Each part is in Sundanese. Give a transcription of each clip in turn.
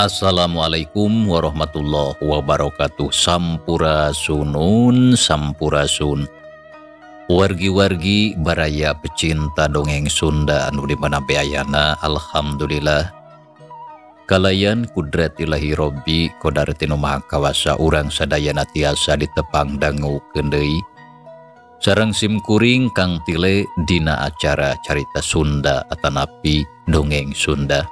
Assalamualaikum warahmatullahi wabarakatuh. Sampurasunun sampurasun. Wargi-wargi baraya pecinta dongeng Sunda anu di mana be ayana, alhamdulillah. Kalayan kudrat ilahi Robbi kodarti nu maha kawasa urang sadayana tiasa ditepang dangukeun deui. Sareng simkuring Kang Tile dina acara carita Sunda atanapi dongeng Sunda.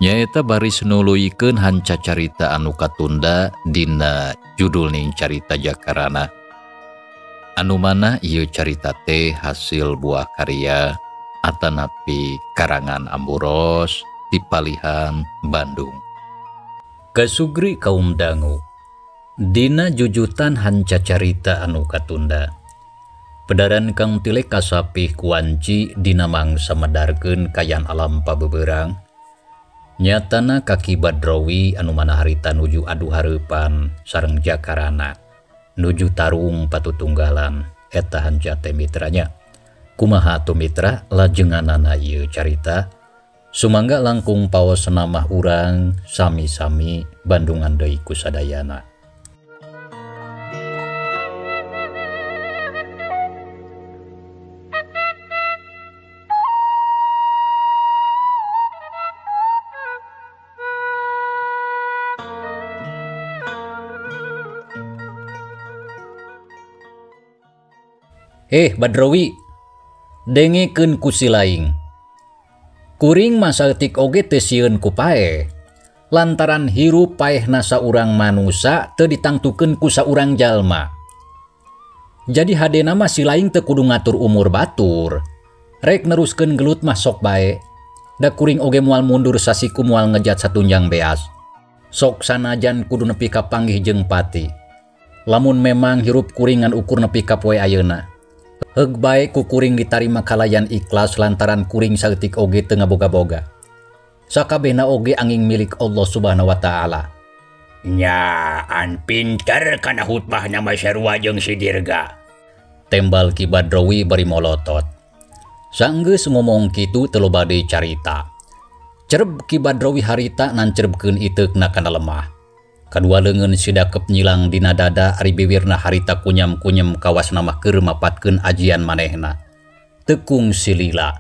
Nyaeta baris nuluykeun hanca carita anu katunda dina judul ning carita Jakarana. Anu mana ieu carita teh hasil buah karya atanapi karangan Amburos di Palihan, Bandung. Kasugri kaum dangu dina jujutan hanca carita anu katunda. Pedaran Kang Tile kasapih kuanci dina mangsa medarkeun kayan alam pabeberang. Nyatana kaki Badrowi anu mana harita nuju adu hareupan sareng Jakarana nuju tarung patutunggalan eta hanca teh mitranya. Kumaha atuh mitra lajenganana ieu carita? Sumangga langkung paos namah urang sami-sami bandungan deui ku sadayana. Badrowi, dengekeun ku si laing. Kuring mah saeutik oge teu sieun ku paeh. Lantaran hirup paehna saurang manusa teu ditangtukeun ku saurang jalma. Jadi hadena mah si laing teu kudu ngatur umur batur. Rek neruskeun gelut mah sok bae. Da kuring oge moal mundur sasiku moal ngejat satunjang beas. Sok sanajan kudu nepi ka panggih jeung pati. Lamun memang hirup kuring ngan ukur nepi ka poe ayeuna. Heug bae ku kuring ditarima kalayan ikhlas lantaran kuring saeutik oge teu ngaboga-boga. Sakabehna oge angin milik Allah Subhanahu wa taala. Nyaan pinter kana khutbahna mah sarua jeung si Dirga. Tembal Ki Badrowi bari molotot. Sanggeus ngomong kitu teu loba deui carita. Cereb Ki Badrowi harita nancerebkeun iteukna kana lemah. Kadua leungeun sidakep nyilang dina dada ari biwirna harita kunyam-kunyam kawas nama keur mapatkeun ajian manehna. Tekung silila.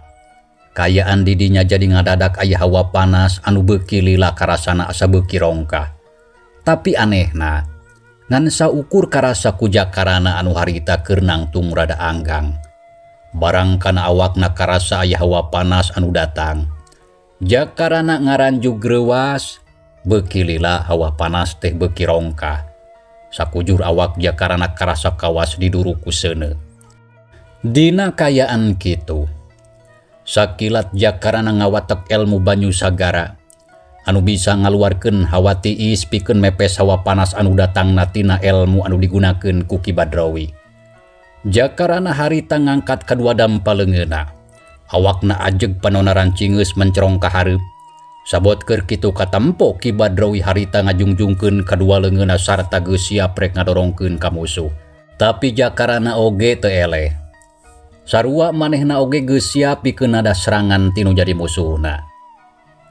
Kayaan didinya jadi ngadadak aya hawa panas anu beuki lila karasana asa beuki rongkah. Tapi anehna, ngan saukur karasa ku Jakarana anu harita keur nangtung rada anggang. Barang kana awakna karasa aya hawa panas anu datang. Jakarana ngaranjug reuwas. Beuki lila hawa panas teh beuki rongkah. Sakujur awak Jakarana karasa kawas diduru ku seuneu. Dina kayaan kitu, sakilat Jakarana ngawatek elmu banyu sagara anu bisa ngaluarkeun hawa tiis pikeun mepes hawa panas anu datangna tina elmu anu digunakeun ku Ki Badrowi. Jakarana harita ngangkat kadua dampa leungeunna. Awakna ajeg panona rancingeus mencerong ka hareup. Sabot keur kitu katempo Ki Badrowi harita ngajungjungkeun kadua leungeunna sarta geus siap rek ngadorongkeun ka musuh. Tapi Jakarana oge teu eleh. Sarua manehna oge geus siap pikeun nada serangan tinu jadi musuhna.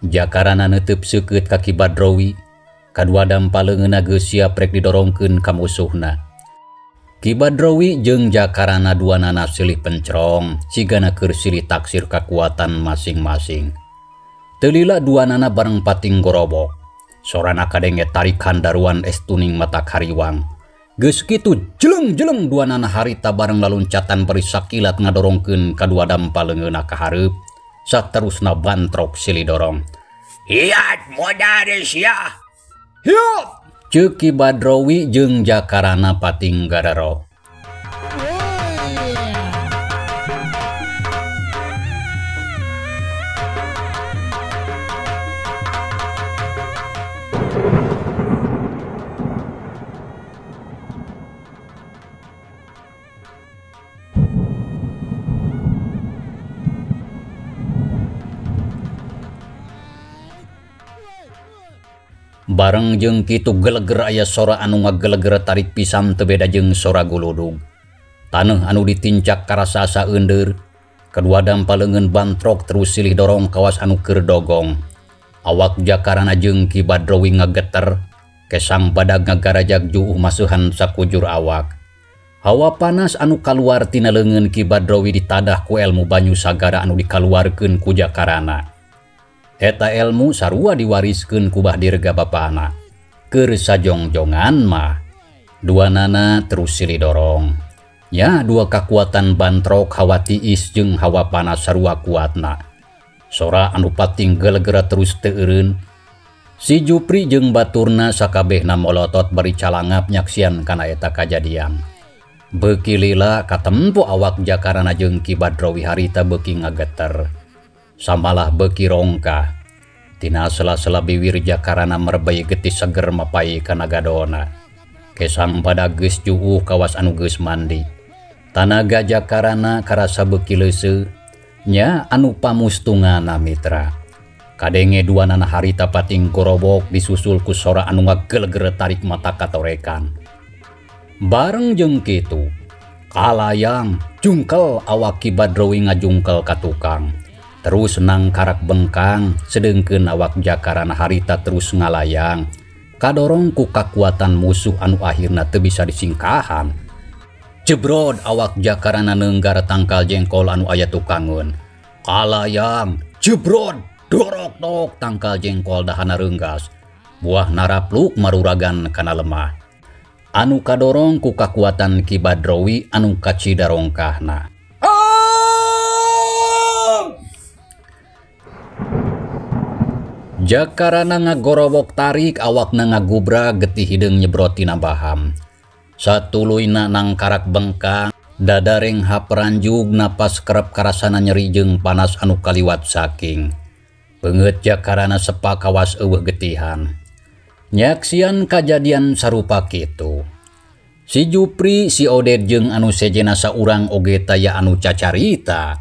Jakarana neuteub seukeut ka Ki Badrowi, kadua dampa leungeunna geus siap rek didorongkeun ka musuhna. Ki Badrowi jeung Jakarana duanana silih pencerong, sigana keur silih taksir kakuatan masing-masing. Teu lila duanana bareng pating gorobok. Sorana kadenge tarikan daruan es tuning mata kariwang. Geus kitu jeleng-jeleng duanana harita bareng laluncatan bari sakilat ngadorongkeun kadua dampa leungeunna ka hareup. Saterusna bantrok silih dorong. Hiat modar sia. Hiat! Ceuk Ki Badrowi jeung Jakarana pating garero. Bareng jeung kitu geleger aya sora anu ngageleger tarik pisan teu beda jeung sora guludug. Taneuh anu ditincak karasa asa eundeur. Kadua dampa leungeun bantrok terus silih dorong kawas anu keur dogong. Awak Jakarana jeung Ki Badrowi ngageter, kesang badag ngagarajag juuh masuhan sakujur awak. Hawa panas anu kaluar tina leungeun Ki Badrowi ditadah ku elmu banyu sagara anu dikaluarkeun ku Jakarana. Eta elmu sarua diwariskeun ku Bah Dirga bapana. Keur sajongjongan mah duanana terus silih dorong. Nya dua kakuatan bantrok hawa tiis jeung hawa panas sarua kuatna. Sora anu pating gelegera terus teu eureun. Si Jupri jeung baturna sakabehna molotot bari calangap nyaksian kana eta kajadian. Beuki lila katempo awak Jakarana jeung Ki Badrowi harita beuki ngageter. Samalah beuki rongkah. Tina sela-sela biwir Jakarana merebay getih seger mapai kana gadona. Kesang pada geus juuh kawas anu geus mandi. Tanaga Jakarana karasa beuki leuseuh. Nya anu pamustungana mitra. Kadenge duanana harita pating gorobok disusul ku sora anu ngagelegere tarik mata katorekan. Bareng jeung kitu, kalayang jungkel awak Ki Badrowi ngajungkel ka tukang. Terus nangkarak bengkang, sedengkeun awak Jakarana harita terus ngalayang. Kadorong ku kakuatan musuh anu akhirna teu bisa disingkahan. Jebrod awak Jakarana neunggar tangkal jengkol anu aya tukangeun. Kalayang, jebrod, dorok dok tangkal jengkol dahana reunggas. Buah narapluk maruragan kana lemah. Anu kadorong ku kakuatan Ki Badrowi anu kacida rongkahna. Jakarana ngagorowok tarik awakna ngagubra getih hideung nyebrot tina baham. Satuluyna nangkarak bengkang, dadareng haperanjug napas kerep karasana nyeri jeung panas anu kaliwat saking. Beungeut Jakarana sepa kawas eueuh getihan. Nyaksian kajadian sarupa kitu. Si Jupri, si Oded jeung anu sejena saurang oge taya anu cacarita.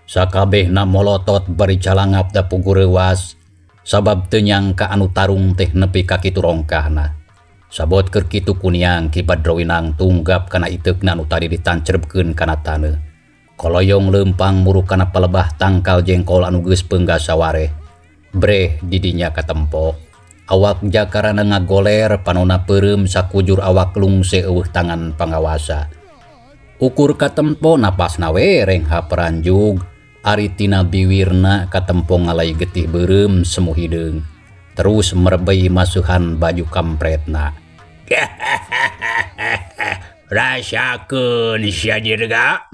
Sakabehna molotot bari calangap da pugureuwas. Sabab teu nyangka anu tarung teh nepi ka kitu rongkahna. Sabot keur kitu kuniang Ki Badrowi nangtunggap kana iteukna anu tadi ditancerebkeun kana taneuh. Koloyong leumpang muruk kana palebah tangkal jengkol anu geus peunggas sawareh. Breh didinya katempo. Awak Jakarana ngagoler panona peureum sakujur awak lungse eueuh tangan pangawasa. Ukur katempo napasna we rengha peranjug. Ari tina biwirna katempo ngalai getih beureum semu hideung. Terus merebei masuhan baju kampretna. Rasakeun sia Dirga.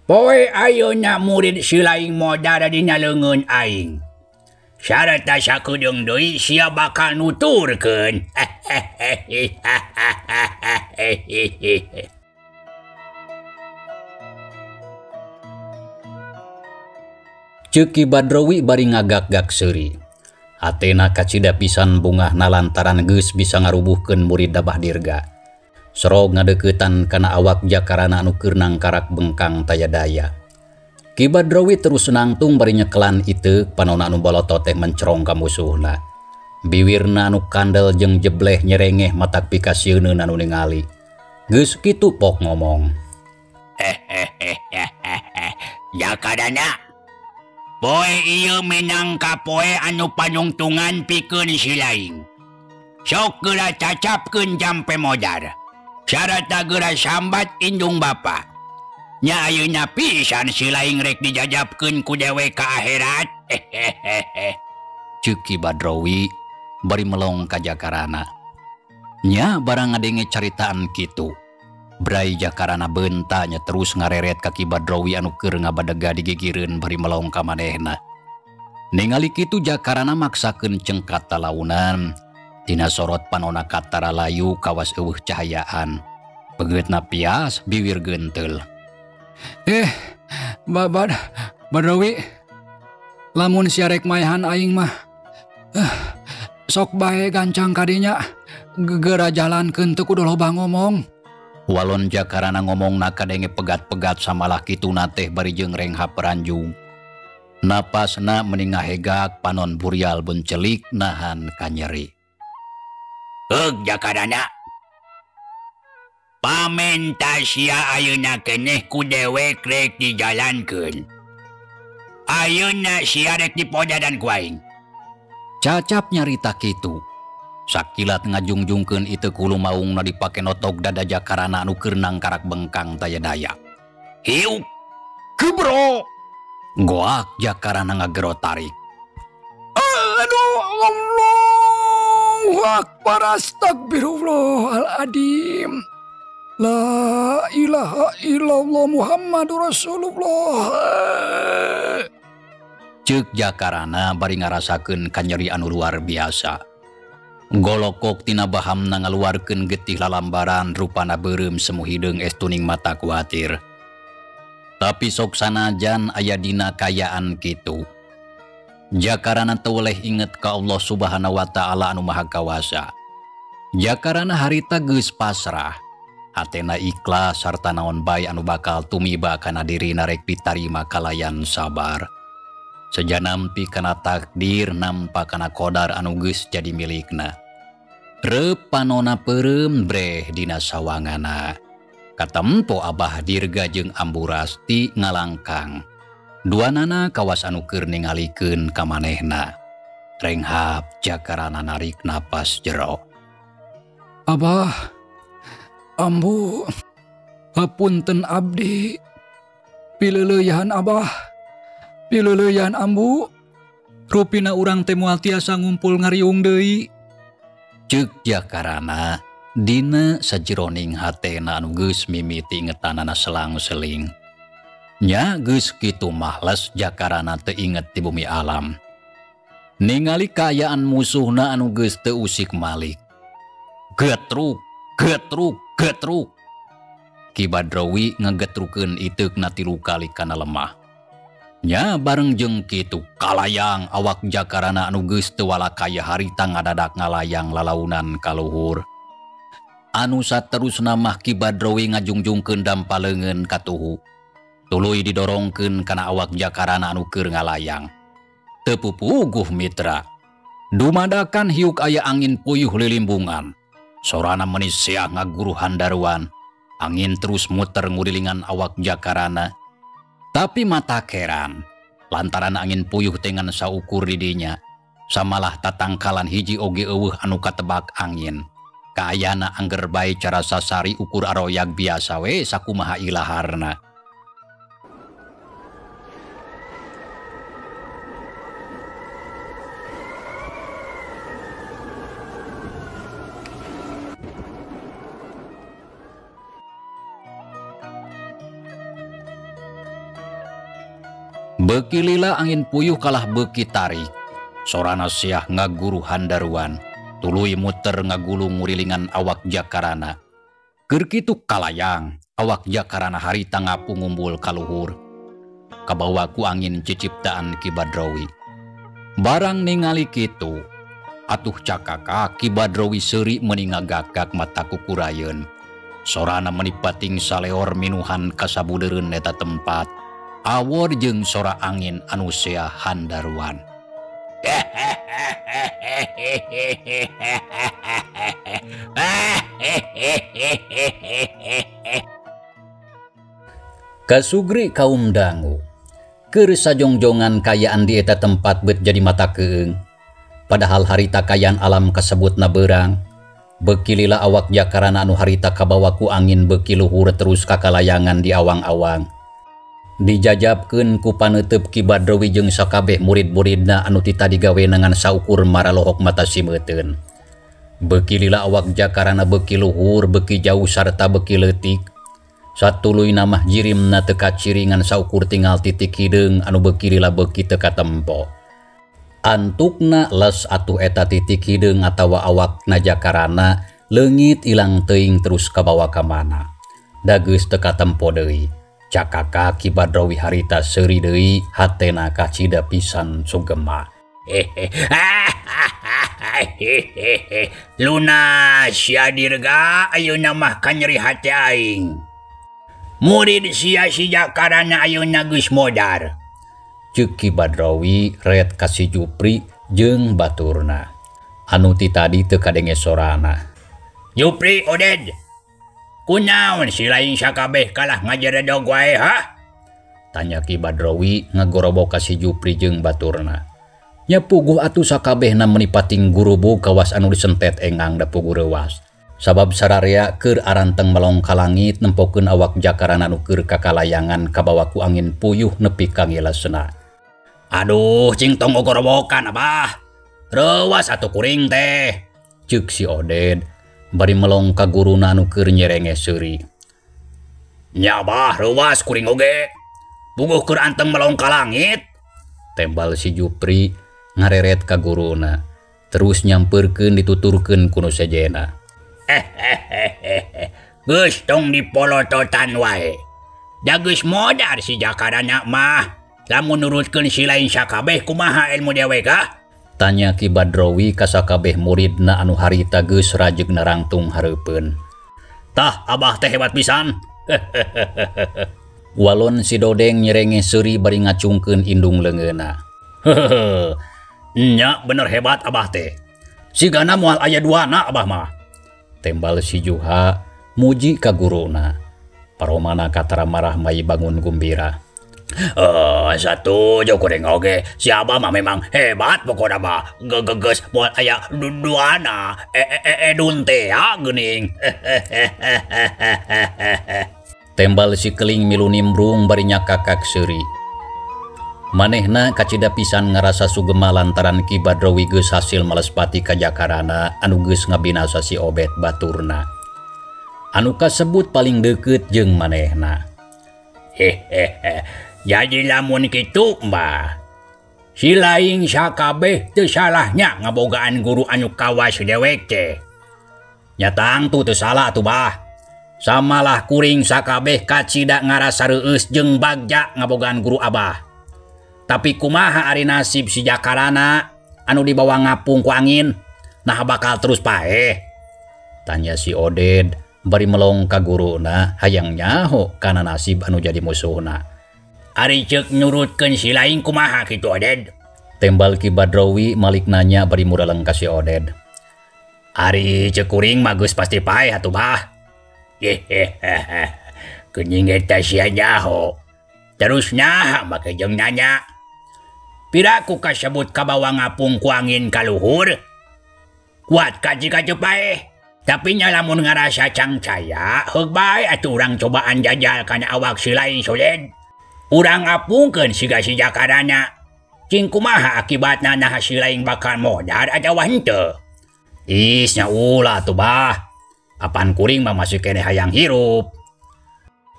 Poe ayeuna murid si laing modar dina leungeun aing. Sarta sakedeung deui sia bakal nuturkeun. Ceuk Ki Badrowi bari ngagak-gak seuri. Hatena kacida pisan bungahna lantaran geus bisa ngarubuhkeun murid Bah Dirga. Sorog ngadeuketan kana awak Jakarana anu keur nangkarak bengkang taya daya. Ki Badrowi terus nangtung bari nyekelan iteuk panona anu balotot teh mencerong ka musuhna. Biwirna anu kandel jeung jebleh nyerengeh matak pikasieun anu ningali. Geus kitu pok ngomong. Jakarana. Poe ieu minangka poe anu panungtungan pikeun si laing. Sok geura cacapkeun jampe modar. Sarata geura sambat indung bapa. Nya ayeuna pisan si laing rek dijajabkeun ku dewe ka akhirat. Ceuk Ki Badrowi bari melong ka Jakarana. Nya barang ngadenge caritaan kitu. Brai Jakarana beunta nya terus ngareret ka Ki Badrowi anu keur ngabadega digigireun bari melong ka manehna. Ningali kitu Jakarana maksakeun cengkat talaunan. Tina sorot panona katara layu kawas eueuh cahayaan. Beungeutna pias biwir genteul. Badrowi, lamun sia rek maehan aing mah sok bae gancang kadinya geura jalankeun teu kudu loba ngomong. Walon Jakarana ngomongna kadenge pegat-pegat samalah kituna teh bari jeung rengha peranjung. Napasna meni ngahegak panon burial bencelik nahan kanyeri. Heug Jakarana. Pamenta sia ayeuna keneh ku dewek rek dijalankeun. Ayeuna sia rek dipodadan ku aing. Cacap nyarita kitu. Sakilat ngajungjungkeun iteuk hulu maungna dipake notog dada Jakarana anu keur nangkarak bengkang taya daya. Hiuk gebro. Goak Jakarana ngagero tarik. Aduh, Allahu Akbar, astagfirullahaladzim. La ilaha illallah Muhammadur Rasulullah. Ceuk Jakarana bari ngarasakeun kanyeri anu luar biasa. Golokok tina bahamna ngaluarkeun getih lalambaran rupana beureum semu hideung estuning mata kuatir. Tapi sok sanajan aya dina kayaan kitu. Jakarana teu weleh inget ka Allah Subhanahu wa taala anu Maha Kawasa. Jakarana harita geus pasrah. Hatena ikhlas sarta naon bae anu bakal tumiba kana dirina rek ditarima kalayan sabar. Seja nampi kana takdir nampa kana kodar anu geus jadi milikna. Reup panona peureum breh dina sawangana. Katempo Abah Dirga jeung Ambu Rasti ngalangkang. Duanana kawas anu keur ningalikeun ka manehna. Renghap Jakarana narik napas jero. Abah, Ambu, hapunten abdi. Pileuleuyhan Abah, pileuleuyhan Ambu. Rupina urang teh moal tiasa ngumpul ngariung deui. Ceuk Jakarana dina sajeroning hatena anu geus mimiti ingetanana selang-seling. Nya geus kitu mah les Jakarana teu inget di bumi alam. Ningali kaayaan musuhna anu geus teu usik malik. Getruk, getruk, getruk. Ki Badrowi ngagetrukeun iteukna 3 kali kana lemah. Nya bareng jeung kitu kalayang awak Jakarana anu geus teu walakaya harita ngadadak ngalayang lalaunan ka luhur. Anu saterusna mah Ki Badrowi ngajungjungkeun dampa leungeun ka tuhu. Tuluy didorongkeun kana awak Jakarana anu keur ngalayang. Teu pupuguh mitra. Dumadakan hiuk aya angin puyuh lilimbungan. Sorana meuni seah ngaguruhan daruan. Angin terus muter ngurilingan awak Jakarana. Tapi mata keran, lantaran angin puyuh tengan saukur didinya. Samalah tatangkalan hiji oge eueuh anu katebak angin. Kaayana angger bae cara sasari ukur aroyag biasa we sakumaha ilaharna. Beuki lila angin puyuh kalah beuki tarik. Sorana siah ngaguruhan daruan. Tuluy muter ngagulung ngurilingan awak Jakarana. Keur kitu kalayang, awak Jakarana harita ngapu ngumbul kaluhur. Kabawa ku angin ciciptaan Ki Badrowi. Barang ningali kitu, atuh cakaka Ki Badrowi seuri meuni ngagakak mata kukurayeun. Sorana meuni pating saleor minuhan kasabudeureun eta tempat. Awor jeung sora angin anu sea handaruan. Kasugri kaum dangu. Keur sajongjongan kayaan di eta tempat bet jadi mata keung. Padahal harita kayaan alam kasebutna beurang. Beuki lila awak Jakarana anu harita kabawa ku angin beuki luhur terus kakalayangan di awang-awang. Dijajabkeun ku paneuteub Ki Badrowi jeung sakabeh murid-muridna anu ti tadi gawe ngan saukur maralohok mata simeuteun. Beuki lila awak Jakarana beuki luhur, beuki jauh sarta beuki leutik. Satuluyna mah jirimna teu kaciri ngan saukur tinggal titik hideung anu beuki lila beuki teu katempo. Antukna les atuh eta titik hideung atawa awakna Jakarana leungit ilang teuing terus kabawa ka mana. Da geus teu katempo deui. Cakaka Ki Badrowi harita seuri deui hatena kacida pisan sugema. Lunas sia Dirga ayeuna mah kanyeri hate aing. Murid sia si Jakarana ayeuna geus modar. Ceuk Ki Badrowi ret ka si Jupri jeung baturna. Anu ti tadi teu kadenge sorana. Jupri Oded, kunaon si lain sakabeh kalah ngajeredog wae ha? Tanya Ki Badrowi ngagorobok ka si Jupri jeung baturna. Nya puguh atuh sakabehna meuni pating gurubug kawas anu disentet engang da puguh reuwas. Sabab sararea keur aranteng melong ka langit nempokeun awak jakarana nu keur kakalayangan kabawa ku angin puyuh nepi ka ngilesna. Aduh, cing tong gogorowokan abah. Reuwas atuh kuring teh. Ceuk si Oded bari melong ka guruna anu keur nyerenge seuri. Nya abah, reuwas kuring oge. Puguh keur anteng melong ka langit. Tembal si Jupri ngareret ka guruna, terus nyampeurkeun dituturkeun ku nu sejena. Geus tong dipolototan wae. Da geus modar si jakarana mah. Lamun nurutkeun si lain sakabeh kumaha ilmu dewek ah? Tanya Ki Badrowi ka sakabeh muridna anu harita geus rajeg narangtung hareupeun. Tah abah teh hebat pisan. Walon si Dodeng nyerenge seuri bari ngacungkeun indung leungeunna. Nya bener hebat abah teh. Sigana moal aya duana abah mah. Tembal si Juha muji ka guruna. Paromana katara marah mai bangun gumbira. Satu jo kuring oge si abah mah memang hebat pokona mah gegeges moal aya duana edun teh ya geuning. Tembal si Keling milu nimbrung bari nyakakak seuri. Manehna kacida pisan ngarasa sugema lantaran Ki Badrowi geus hasil malespati ka jakarana anu geus ngabinasa si Obet baturna. Anu kasebut paling deukeut jeung manehna. Hehehe. Jadi lamun kitu mah si lain sakabeh teu salahnya ngabogaan guru anu kawas dewek teh. Nya tangtu teu salah atuh bah. Samalah kuring sakabeh kacida ngarasa reueus jeung bagja ngabogaan guru abah. Tapi kumaha ari nasib si jakarana anu dibawa ngapung ku angin, nah bakal terus paeh? Tanya si Oded bari melong ka guruna hayang nyaho kana nasib anu jadi musuhna. Ari ceuk nyurutkeun si lain kumaha kitu Oded? Tembal Ki Badrowi malik nanya bari mureleng ka si Oded. Ari ceuk kuring mah geus pasti paeh atuh bah. Hehehe. Geuning eta sia nyaho. Terus naha make jeung nanya. Piraku kasebut kabawa ngapung ku angin kaluhur. Kuat kaji kaje paeh. Tapi nya lamun ngarasa cangcaya, heug bae atuh urang cobaan jajal kana awak si lain Oded. Urang apungkeun siga si jakarana. Cing kumaha akibatna naha si lain bakal modar atawa henteu. Is nya ulah atuh bah. Apan kuring mah masih keneh hayang hirup.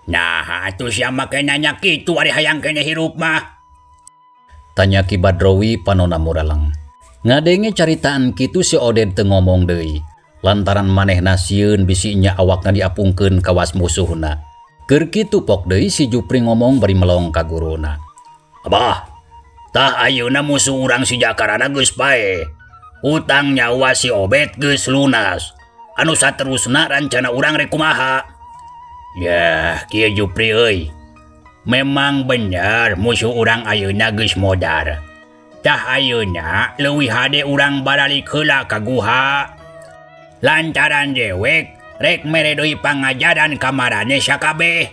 Nah, atuh sia make nanya kitu ari hayang keneh hirup mah. Tanya Ki Badrowi panona mureleng. Ngadenge caritaan kitu si Oded teu ngomong deui. Lantaran manehna sieun bisi nya awakna diapungkeun kawas musuhna. Keur kitu pok deui si Jupri ngomong bari melong ka guruna. Abah, tah ayeuna musuh urang si jakarana geus paeh. Utang nyawa si Obet geus lunas. Anu saterusna rancana urang rek kumaha? Yah, kieu Jupri euy. Memang bener musuh urang ayeuna geus modar. Tah ayeuna leuwih hade urang baralik heula ka guha. Lantaran dewek rek mere deui pangajaran ka marane sakabeh.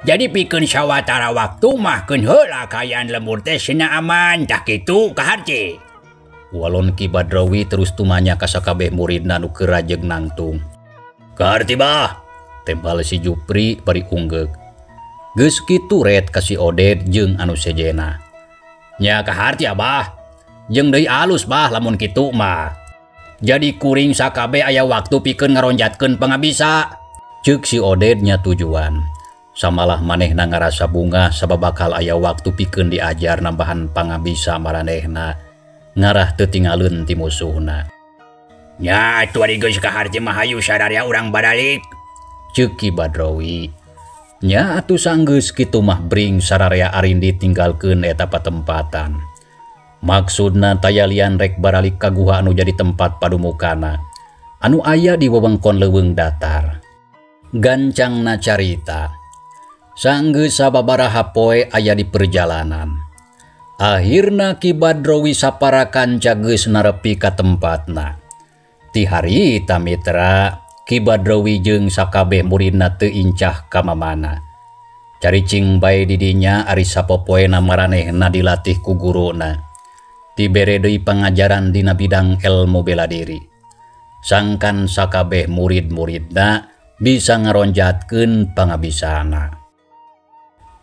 Jadi pikeun sawatara waktu mah keun heula kaayaan lembur teh cenah aman tah kitu kaharti. Walon Ki Badrowi terus tumanya ka sakabeh muridna nu keur rajeg nangtung. Kaharti bah, tembal si Jupri bari unggeug. Geus kitu ret ka si Oded jeung anu sejena. Nya kaharti abah, jeung deui alus bah lamun kitu mah. Jadi kuring sakabeh aya waktu pikeun ngaronjatkeun pangabisa. Ceuk si Oded nya tujuan. Samalah manehna ngarasa bunga sabab bakal aya waktu pikeun diajar nambahan pangabisa maranehna. Ngarah teu tingaleun ti musuhna. Nya atuh ari geus kaharti mah hayu sararea urang baralik. Ceuk Ki Badrowi. Nya atuh sanggeus kitu mah bring sararea arindi tinggalkeun eta patempatan. Maksudna tayalian rek baralik ka guha anu jadi tempat padumukana anu aya di wewengkon leuweung datar. Gancangna carita. Sanggeus sababaraha poe aya di perjalanan. Akhirna Ki Badrowi sapara kanca geus narepi ka tempatna. Ti harita mitra Ki Badrowi jeung sakabeh muridna teu incah ka mamana. Caricing bae di dinya ari sapopoena maranehna dilatih ku guruna. Dibere deui pangajaran dina bidang ilmu bela diri. Sangkan sakabeh murid-muridna bisa ngaronjatkeun pangabisana.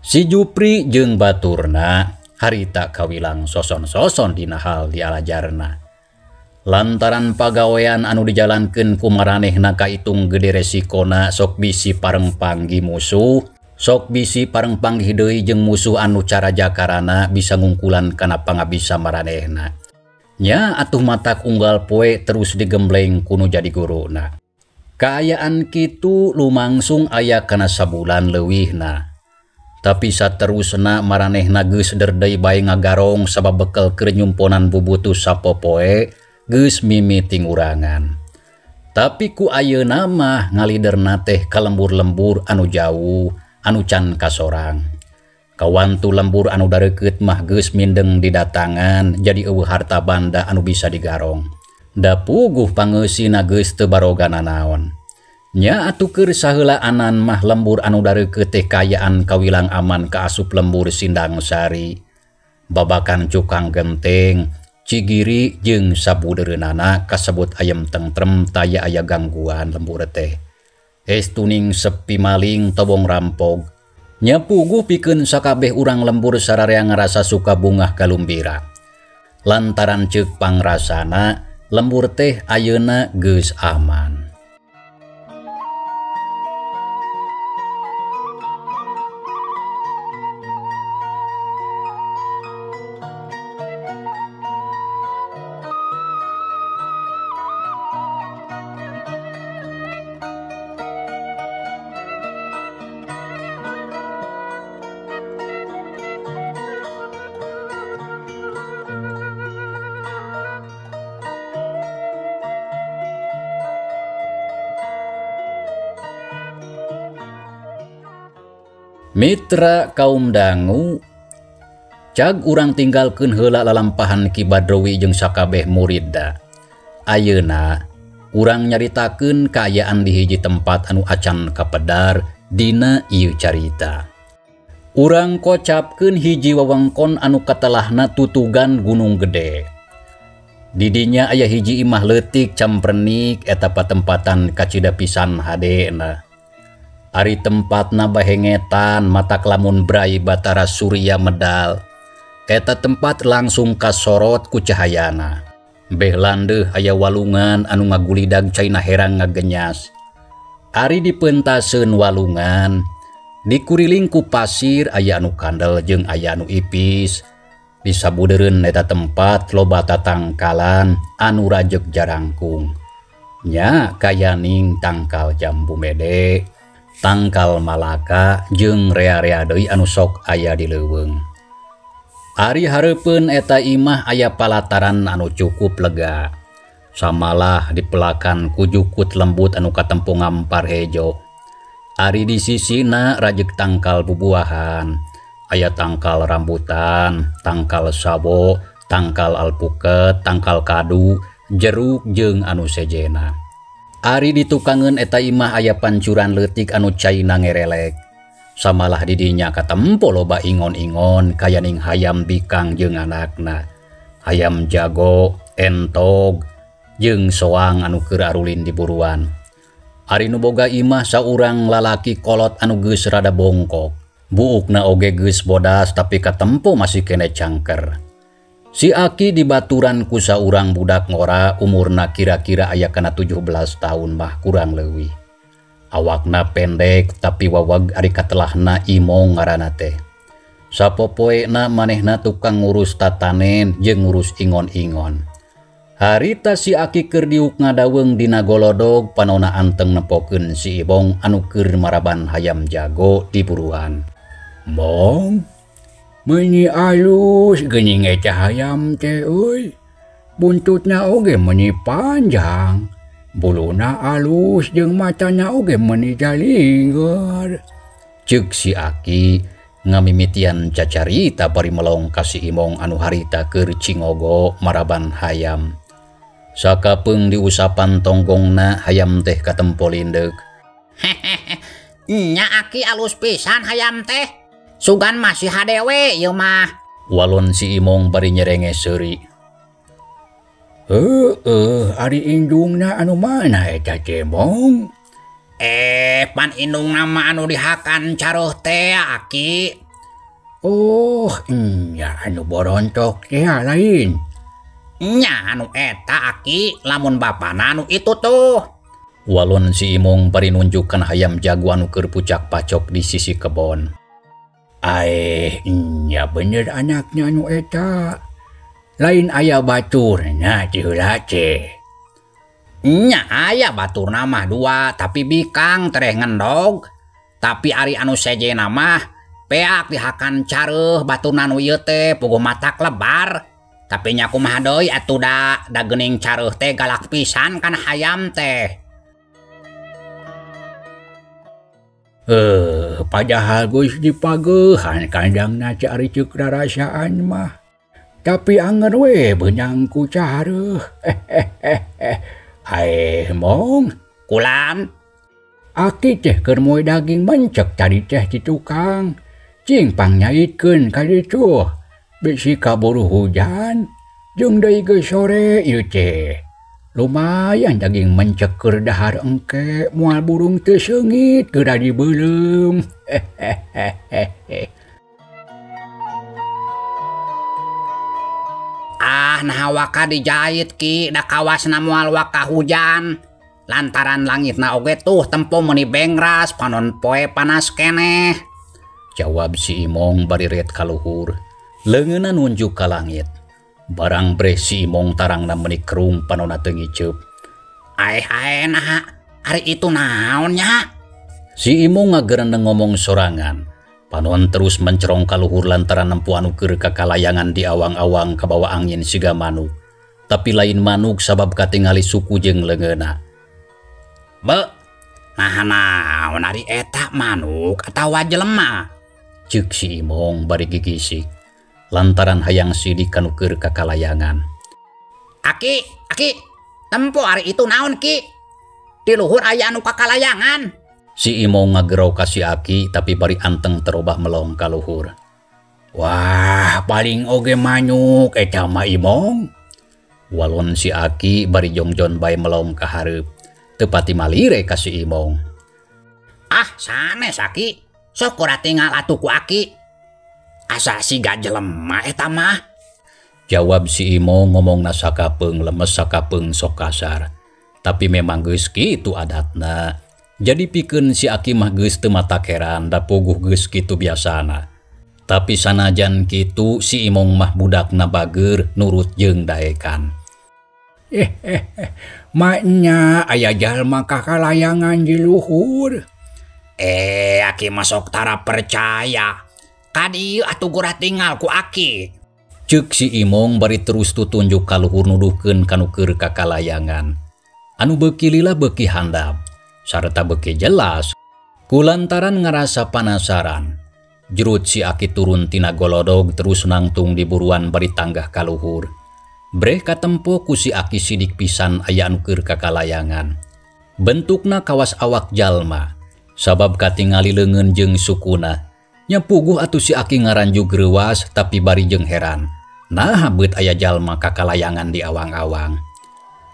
Si Jupri jeung baturna harita kawilang soson-soson dina hal dialajarna. Lantaran pagawean anu dijalankeun ku maranehna kaitung gede resikona sok bisi pareng panggih musuh, sok bisi pareng panggih deui jeung musuh anu cara jakarana bisa ngungkulan kana pangabisa maranehna. Nya atuh matak unggal poe terus digembleng kuno jadi guruna. Kaayaan kitu lumangsung aya kana sabulan leuwihna. Tapi saterusna maranehna geus derdei bae ngagarong sabab bekel keur nyumponan bubutuh sapopoe geus mimiti ngurangan. Tapi ku ayeuna mah ngaliderna teh ka lembur-lembur anu jauh, anu can kasorang. Kawantu lembur anu dareukeut mah geus mindeng didatangan jadi eueuh harta banda anu bisa digarong. Da puguh pangeusina geus teu baroga nanaon. Nya atuh keur saheulaanan mah lembur anu dareukeut teh kaayaan kawilang aman kaasup lembur Sindang Sari. Babakan cukang genteng, Cigiri jeung sabudeureunana kasebut ayem tentrem taya aya gangguan lembur teh. Estuning sepi maling tobong rampog. Nya puguh pikeun sakabeh urang lembur sararea ngarasa suka bungah kalumbira. Lantaran ceuk pangrasana lembur teh ayeuna geus aman. Mitra kaum dangu, cag urang tinggalkeun heula lalampahan Ki Badrowi jeung sakabeh muridna. Ayeuna urang nyaritakeun kaayaan di hiji tempat anu acan kapedar dina ieu carita. Urang kocapkeun hiji wewengkon anu katelahna tutugan Gunung Gede. Didinya aya hiji imah leutik camprenik eta patempatan kacida pisan hadena. Ari tempatna bahengetan matak lamun brai Batara Surya medal. Eta tempat langsung kasorot ku cahayana. Beh landeuh aya walungan anu ngagulidag caina herang ngagenyas. Ari dipentaseun walungan, dikuriling ku pasir aya anu kandel jeung aya anu ipis. Disabudeureun eta tempat loba tatangkalan anu rajeg jarangkung. Nya kayaning tangkal jambu mede, tangkal malaka jeung rea-rea deui anu sok aya di leuweung. Ari hareupeun eta imah aya palataran anu cukup lega. Samalah dipelakan ku jukut lembut anu katempo ngampar hejo. Ari di sisina rajeg tangkal bubuahan, aya tangkal rambutan, tangkal sabo, tangkal alpuket, tangkal kadu, jeruk jeung anu sejena. Ari ditukangeun eta imah aya pancuran leutik anu caina ngerelek. Samalah didinya katempo loba ingon-ingon kayaning hayam bikang jeung anakna. Hayam jago, entog, jeung soang anu keur arulin di buruan. Ari nu boga imah saurang lalaki kolot anu geus rada bongkok. Buukna oge geus bodas tapi katempo masih kene cangker. Si Aki dibaturan ku saurang budak ngora umurna kira-kira aya kana 17 tahun mah kurang leuwih. Awakna pendek tapi wawag ari katelahna Imong ngaranna teh. Sapopoena manehna tukang ngurus tatanen jeung ngurus ingon-ingon. Harita si Aki keur diuk ngadaweung dina golodog panona anteng nepokeun si Ibong anu keur maraban hayam jago di buruan. Mong, meuni alus geuning eta hayam teh euy. Buntutna oge meuni panjang, buluna alus jeung matana oge meuni jalingeur. Ceuk si Aki ngamimitian cacarita bari melong ka si Imong anu harita keur cingogo maraban hayam. Sakapeung diusapan tonggongna hayam teh katempo lindeuk. Nya Aki alus pisan hayam teh. Sugan masih hadewe ieu mah. Walon si Imong bari nyerenge seuri. Heeh, ari indungna anu mana eta teh Mong? Pan indungna mah anu dihakan caruh teh Aki. Oh, nya anu borontok teh lain. Nya anu eta Aki, lamun bapana anu itu tuh. Walon si Imong bari nunjukkan hayam jago anu keur pucak pacok di sisi kebon. Aeh, nya bener anaknya anu eta. Lain aya baturna ti heula teh. Nya aya baturna mah dua, tapi bikang tereh ngendog. Tapi ari anu sejena mah peak dihakan careuh baturna nu ieu teh puguh matak lebar. Tapi nya kumaha deui atuh da geuning careuh teh galak pisan kana hayam teh. Padahal geus dipageuhan kandangna teh ari ceuk rarasaan mah. Tapi anger we beunang ku careuh. Aeh Mong, kulan Aki teh keur moe daging mencek tadi teh di tukang. Cing pangnyahitkeun ka ditu. Bisi kaburu hujan jeung deui geus sore ieu teh. Lumayan daging mencek keur dahar engke moal burung teu seungit geura dibeuleum. Ah, nah waka dijahit Ki, da kawasna moal waka hujan. Lantaran langitna oge tuh tempo meuni bengras, panon poe panas keneh. Jawab si Imong bari ret kaluhur. Leungeunna nunjuk ka langit. Barang breh si Imong tarangna meuni kerung panonna teu ngiceup. Aeh aeh nah, ari itu naon nya? Si Imong ngagerendeng ngomong sorangan. Panon terus mencerong kaluhur lantaran nempo anu keur kakalayangan di awang-awang kabawa angin siga manuk. Tapi lain manuk sabab katingali suku jeung leungeunna. Be, nah naon ari eta manuk atawa jelema? Ceuk si Imong bari gigisik lantaran hayang sidik kanu keur kakalayangan. Aki, Aki, tempo ari itu naon Ki? Di luhur aya anu kakalayangan. Si Imong ngagerau ka si Aki tapi bari anteng terobah melong ka luhur. Wah, paling oge manuk eta mah Imong. Walon si Aki bari jongjon bae melong ka hareup. Teu pati malire ka si Imong. Ah, sanes Aki. Sok ora tinggal atuh ku Aki. Asa siga jelema eta mah. Jawab si Imong ngomongna sakapeung lemes sakapeung sok kasar. Tapi memang geus kitu adatna. Jadi pikeun si Aki mah geus teu matakeran da puguh geus kitu biasana. Tapi sanajan kitu si Imong mah budakna bager nurut jeung daekan. Maknya aya jalma kakalayangan di luhur. Aki mah sok tara percaya. Kadieu atuh gurah tinggal ku Aki. Ceuk si Imong bari terus tutunjuk ka luhur nuduhkeun kanu keur kakalayangan. Anu beuki lila beuki handap sarta beuki jelas. Kulantaran ngarasa panasaran, jerut si Aki turun tina golodog terus nangtung di buruan bari tanggah ka luhur. Breh katempo ku si Aki sidik pisan aya anu keur kakalayangan. Bentukna kawas awak jalma, sabab katingali leungeun jeung sukuna. Nya puguh atuh si Aki ngaranjug reuwas tapi bari jeung heran. Naha beut aya jalma kakalayangan di awang-awang.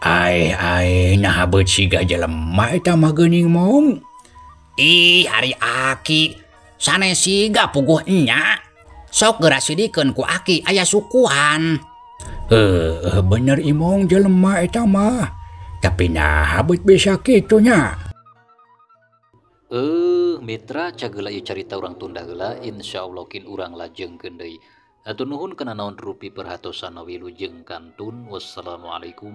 Aeh aeh naha beut siga jelema eta mah geuning Mong. Ih, ari Aki sanes siga puguh nya. Sok geura sidikeun ku Aki aya sukuan. Heuh, bener Imong jelema eta mah. Tapi naha beut bisa kitu nya. Mitra cageula ieu carita urang tunda heula, insyaallah kin urang lajengkeun deui. Hatur nuhun kana naon rupi perhatosan wilujeng kantun. Wassalamualaikum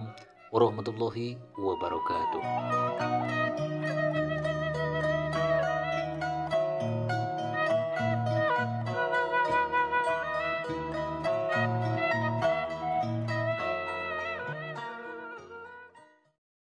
warahmatullahi wabarakatuh.